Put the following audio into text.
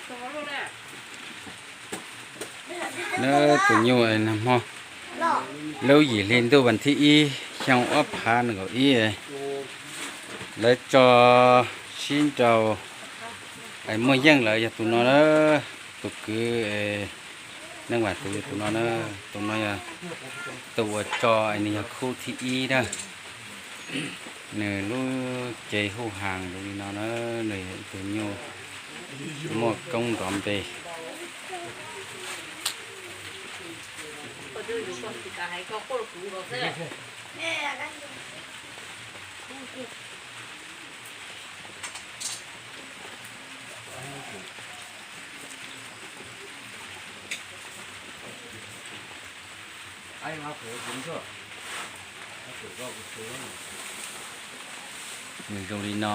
Nab tus nyuj nag hmo lub yim hli ntuj vas thib ib xyoo ob phav nees nkaum ib, lawv tso sib nraus. Muaj Yeej lawv yog tus no na, tus kwv Neej Vam tus, tus no na, tus no yog tus uas tso, nws yog khub thib ib na. Nws lub cev hu has zoo li no na, nws yog ib tug nyuj muaj koob nrov npe. Nws zoo li no.